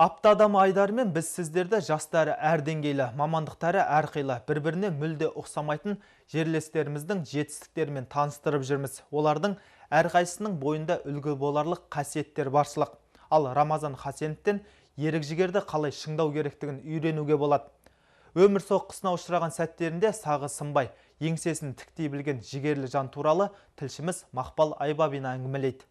Апта адамы айдарымен біз сіздерді жастары әр деңгейлі, мамандықтары әрқилы, бір-біріне мүлде ұқсамайтын жерлестеріміздің жетістіктерімен таныстырып жүрміз. Олардың әрқайсысының бойында үлгі боларлық қасиеттер баршылық. Ал Рамазан Хасеновтен ерік-жігерді қалай шыңдау керектігін үйренуге болады. Өмір соққысына ұшыраған сәттерінде сағы сынбай, еңсесін тіктей білген жігерлі жан туралы тілшіміз Мақпал Айбабина әңгімелейді.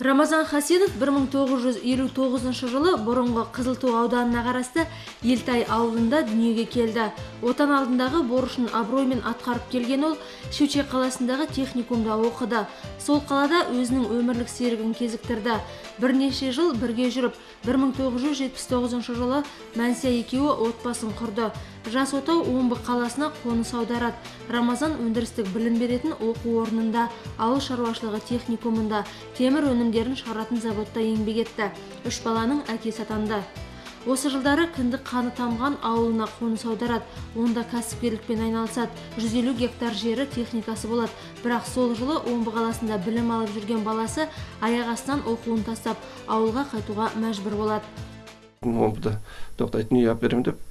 Рамазан Хасенов 1959 жылы бұрынғы Қызылту ауданына қарасты Елтай ауылында дүниеге келді. Отан алдындағы борышын абыроймен атқарып келген ол Щучье қаласындағы техникумда оқыды. Сол қалада өзінің өмірлік серігін кезіктірді. Бірнеше жыл бірге жүріп, 1979 жылы Мәнсия екеуі отбасын құрды. Жас отау Омбы қаласына қоныс аударады. Рамазан өндірістік білім беретін оқу орнында, ауыл шаруашылығы техникумында, темір өнімдерін шығаратын заводта еңбек етті. 3 баланың әкесі атанды. Осы жылдары кіндік қаны тамған ауылына қоныс аударады. Онда кәсіпкерлікпен айналысады. 150 гектар жері, техникасы болады. Бірақ сол жылы Омбы қаласында білім алып жүрген баласы аяқ астынан оқуын тастап, ауылға қайтуға мәжбүр болады. Омбыда тоқтайтын үй алып беремін деп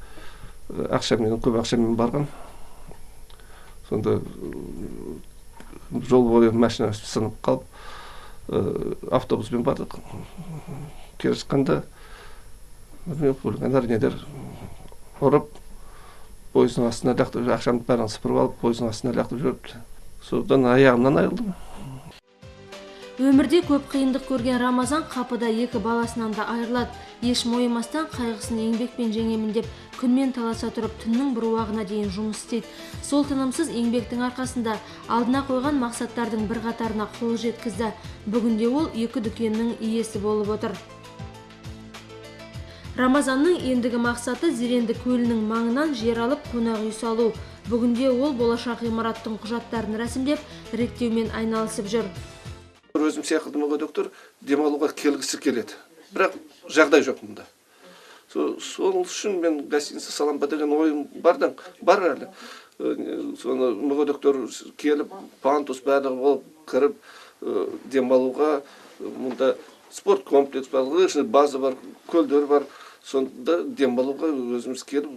ақшамен, көп ақшамен барған. Сонда жол бойы машина сынып қалып, автобуспен бардық. Келе шыққанда хулигандар недер ұрып, пойыздың астына лақтырып, ақшамды бәрін сыпырып алып, пойыздың астына лақтырып жіберіпті. Содан аяғымнан айырылдым. Өмірде көп қиындық көрген Рамазан қапыда екі баласынан да айырылады. Еш мойымастан қайғысын еңбекпен жеңемін деп күнмен таласа тұрып, түннің бір уағына дейін жұмыс істейді. Сол тынымсыз еңбектің арқасында алдына қойған мақсаттардың бір қатарына қол жеткізді. Бүгінде ол екі дүкеннің иесі болып отыр. Рамазанның ендігі мақсаты Зеренді көлінің маңынан жер алып қонақ үй салу. Бүгінде ол болашақ ғимараттың құжаттарын рәсімдеп, реттеумен айналысып жүр. Өзім сияқты мүгедектер демалуға келгісі келеді. Бірақ жағдай жоқ мұнда. Сол үшін мен гостиница салам ба деген ойым бар әлі. Соны мүгедектер келіп, пандус барлығы болып кіріп демалуға, мұнда спорт комплекс бар, лыжный база бар, көлдер бар. Сонда демалуға өзіміз келіп,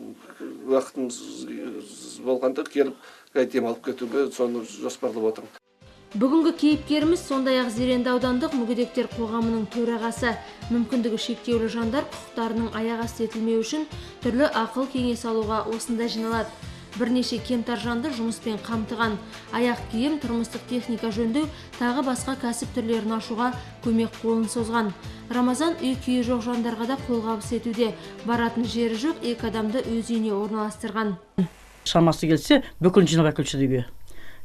уақытымыз болғанда келіп демалып кетуге соны жоспарлап отырмын. Бүгінгі кейіпкеріміз сондай-ақ Зеренді аудандық мүгедектер қоғамының төрағасы. Мүмкіндігі шектеулі жандар құқықтарының аяқ асты етілмеуі үшін түрлі ақыл кеңес алуға осында жиналады. Бірнеше кемтар жанды жұмыспен қамтыған, аяқ киім, тұрмыстық техника жөндеу, тағы басқа кәсіп түрлерін ашуға көмек қолын созған. Рамазан үй күйі жоқ жандарға да қолғабыс етуде. Баратын жері жоқ екі адамды өз үйіне орналастырған. Шамасы келсе, бүкіл жинап әкелші үйге.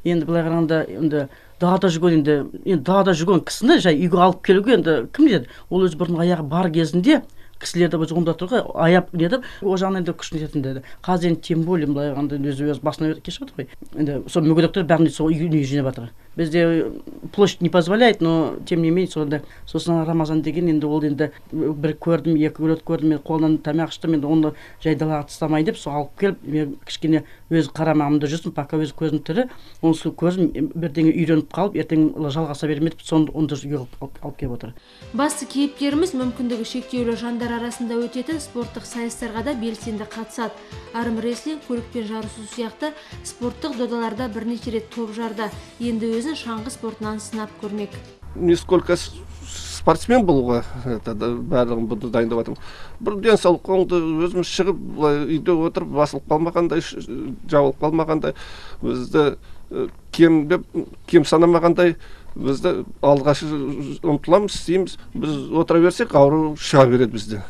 Енді былай қарағанда, енді далада жүрген, енді далада жүрген кісіні жай үйге алып келуге енді кім деді? Ол өз бұрын аяғы бар кезінде кісілерді біз онда тұр ғой, аяп нетіп, ол жағынан енді күшін жететін деді. Қазір енді тем более былай қарағанда өзі өз басына кешіп отыр ғой. Енді сол мүгедектер бәрін сол үйіне жинап жатыр. Бізде площадь не позволяет, но тем не менее сонда. Сосын Рамазан деген енді ол енді бір көрдім, екі рет көрдім, мен қолынан тамақ іштім, енді оны жай далаға тастамай деп сол алып келіп, мен кішкене өз қарамағымда жүрсін, пока өз көзім тірі, онысы көзім бірдеңе үйреніп қалып, ертең жалғаса бермей деп соны онды үйге алып келіп отыр. Басты кейіпкеріміз мүмкіндігі шектеулі жандар арасында өтетін спорттық сайыстарға да белсенді қатысады. Армрестлинг, көлікпен жарысу сияқты спорттық додаларда бірнеше рет топ жарды. Енді өзін шаңғы спортынан сынап көрмек. Не сколько спортсмен болуға барлығын бұны дайындап жатырмын. Бір денсаулық өзіміз шығып, үйде отырып басылып қалмағандай, жабылып қалмағандай, бізді кем деп кем санамағандай, бізді алға ұмтыламыз, істейміз. Біз отыра берсек, ауру шыға береді бізде.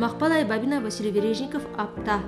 Мақпал Айбабина, Василий Вережников, Апта.